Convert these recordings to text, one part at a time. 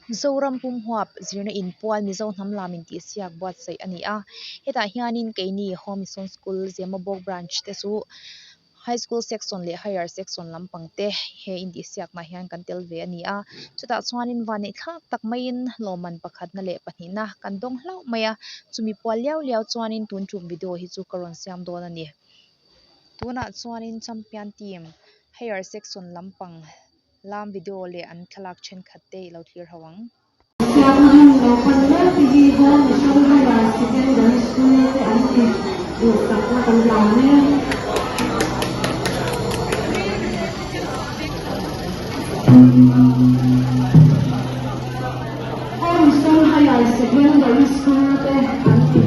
Zoram pumhuap zirna inpual Mizo hnam lam intihsiak buatsaih a ni a, hetah hianin keini Home Mission School Zemabawk Branch te chu High School Section leh Higher Section lampang te he intihsiakna ah hian kan tel ve a ni a, chutah chuanin vanneih thlak tak maiin lawmman pakhatna leh pahnihna kan dawng hlauh mai a, chumi pual liau liau chuanin tun tum video hi chu ka rawn siam dawn a ni. Tunah chuanin Champion Team Higher Section lampang Lam video leh an thlalak thenkhat te i lo thlir ho ang. Siamna hmun lo pan mek te hi Home Mission Higher Secondary School te an ti duhsakna kan hlan mek. Home Mission Higher Secondary School te an ti.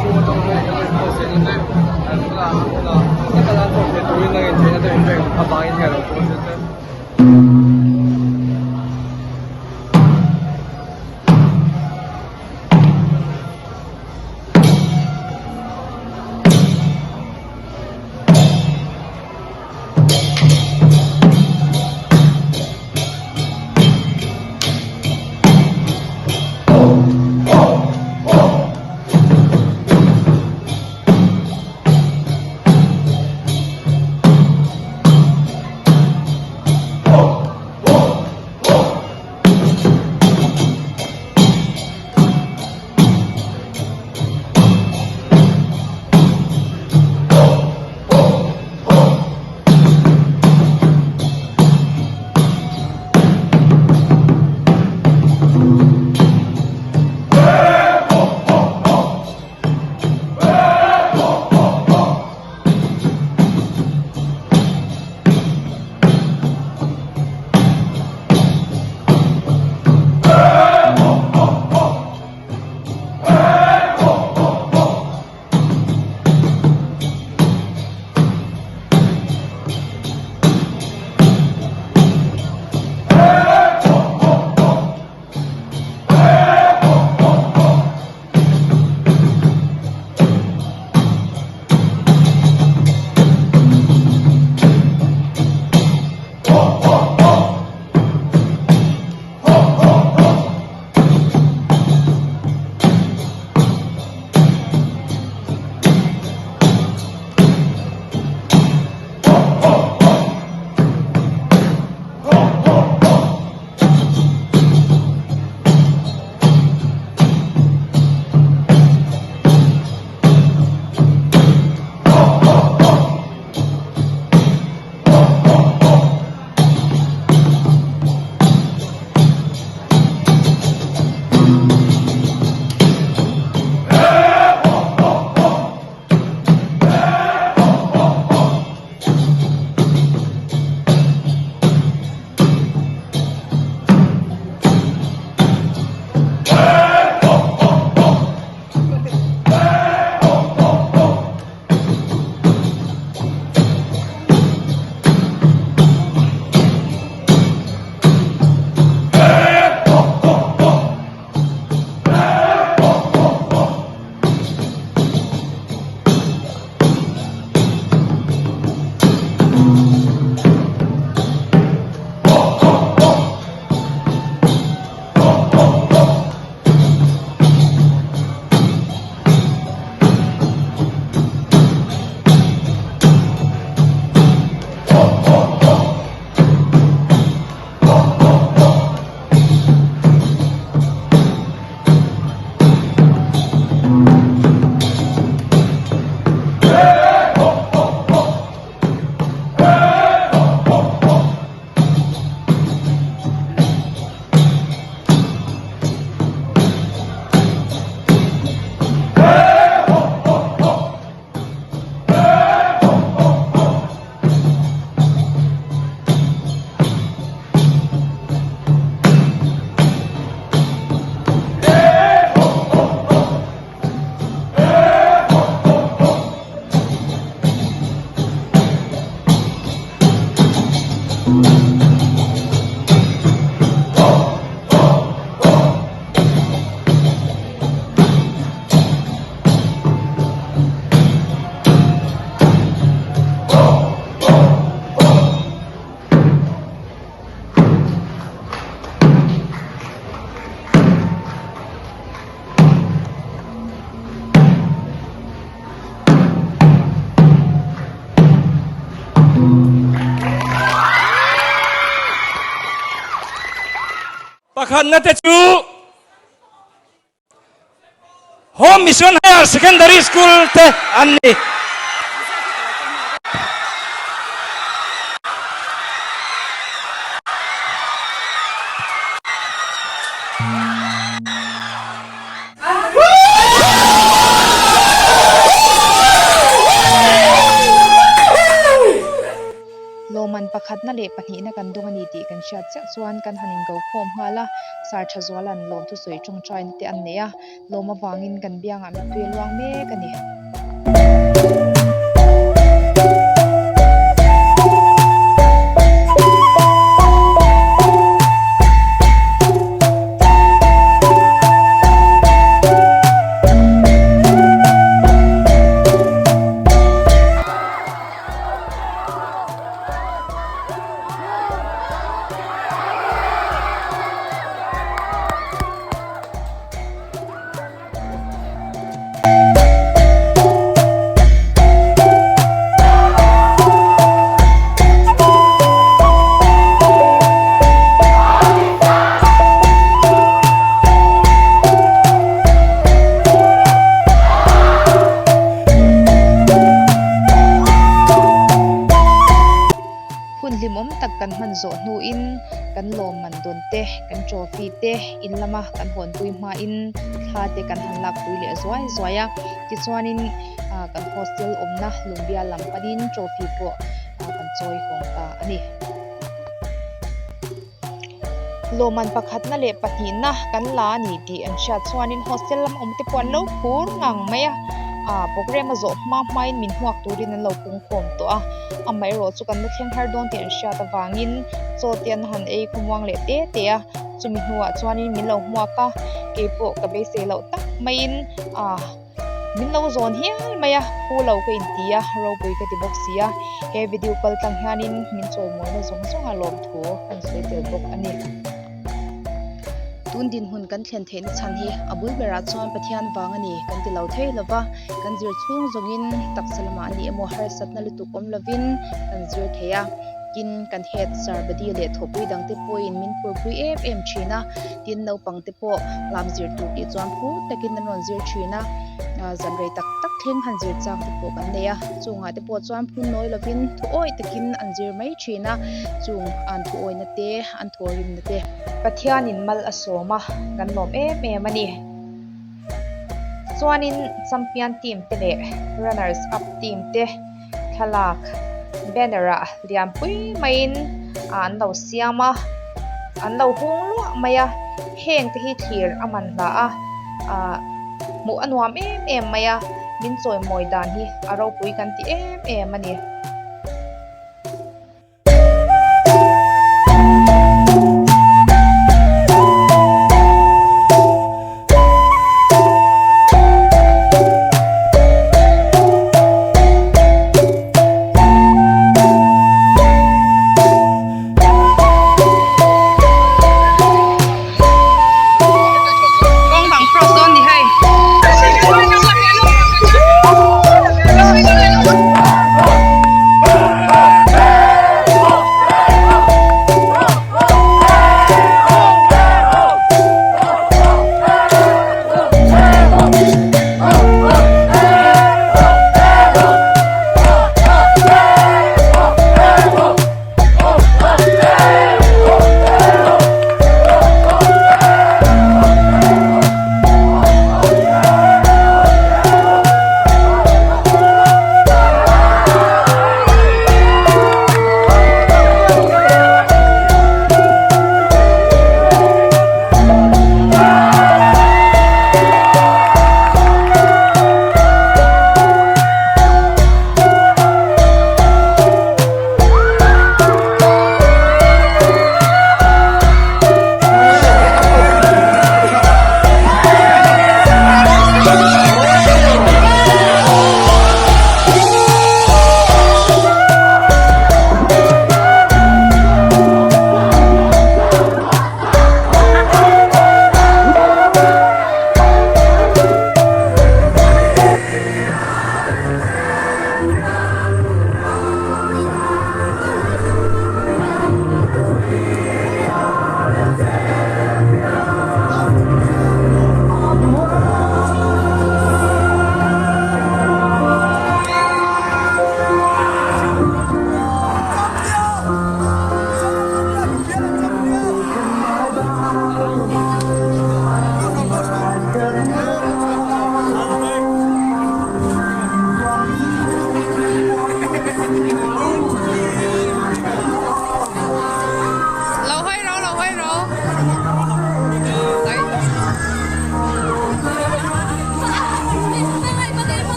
chhung atang pawhin kan inbuatsaih na te an hmunah a hmunah taka lan chhuak thei turin a incheina te min pek avangin hei a lo tum a thil te. Pakhatna te chu Home Mission Higher Secondary School te an ni. Lawmman pakhatna leh pahnihna kan dawng a ni tih kan hriat chiah chuan kan han inko khawm nghal a. Sir Thazuala'n lawmthusawi tawngtaina te an nei a, lawm avangin kan biangah mittui a luang mek a ni. Hun hlimawm tak kan hman zawh hnuin kan lawmman dawn te, kan trophy te in lama kan hawnpui hmain thla te kan han lakpui leh zuai zuai a. Tichuanin kan hostel awmna Lungbial lam panin trophy pawh kan chawi hawng ta a ni. Lawmman pakhatna leh pahnihna kan la a ni tih an hriat chuanin hostel lam awm te pawh an lo phur ngang mai a, ah programme a zawh hma hmain min hmuak turin an lo pungkhawm tawh a, amaherawh chu kan la thleng har dawn tih an hriat avangin chaw te an han ei khawmuang leh te te a, chumi hnuah chuanin min lo hmuak a, keipawh ka beisei loh tak maiin ah. Min lo zawn hial mai a, phu lo ka inti a, ropui ka ti bawk si a, he video kal tlang hianin min chawimawina zawng zawng a lawmthu kan sawi tel bawk a ni. Tun dinhmun kan thlen theihna chhan hi a bul berah chuan Pathian vang a ni kan ti lo thei lo va, kan zir chhung zawngin taksa lamah a ni emaw harsatna lutuk awm lovin kan zir thei a. Tin, kan head Sir Badi leh thawhpui dangte pawhin min phurpui em em thin a, tin naupangte pawh lam zir tur tih chuan phur takin an rawn zir thin a, zan rei tak tak thleng han zir chang te pawh kan nei a, chungah te pawh chuan phun nawi lovin thu awi takin an zir mai thin a, chung an thu awina te an thawhrimna te. Pathianin mal a sawm a, kan lawm em em a ni. Chuanin champion team te leh runners up team te. Thlalak banner ah lianpui maiin an lo siam a an lo hung luah mai a heng te hi thlir a man hla a ahh hmuh a nuam em em mai a min chawimawi dan hi a ropui kan ti em em a ni.